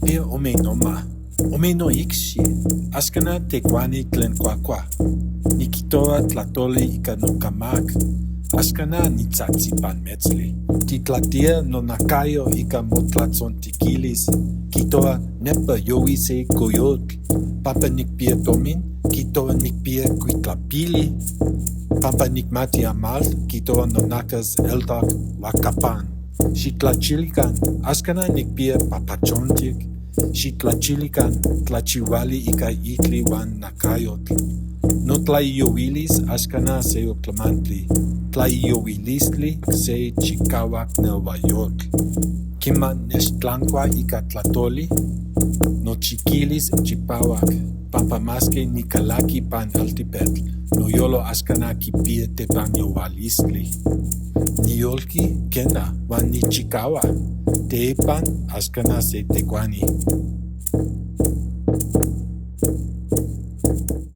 Nicpiya ome noma, ome noicxi. Axcana tecuani tlen cuacua. Niquihtohua tlahtoli ica nocamac. Axcana nitzatzi pan metztli. Titlatia nonacayo ica motlatzontequilis. Quihtohua nepa yohui se coyotl. Pampa nicpiya tomin, quihtohua nicpiya cuitlapili. Pampa nicmati amatl, quihtohua nonacas eltoc huacapan. Xijtlachilican, axcana nicpiya papachontic. Xijtlachilican tlachihuali ica itli huan nacayotl. Notlaijiyohuilis axcana seyoc tlamantli. Tlaijiyohuilistli se chicahuac nelhuayotl. Quema nechtlancua ica tlahtoli, nochiquilis chipahuac, pampa masque nicalaqui pan altepetl, noyolo axcana quipiya tepanohualistli. Niyolqui, quena, huan nichicahua. Teipan axcana se tecuani.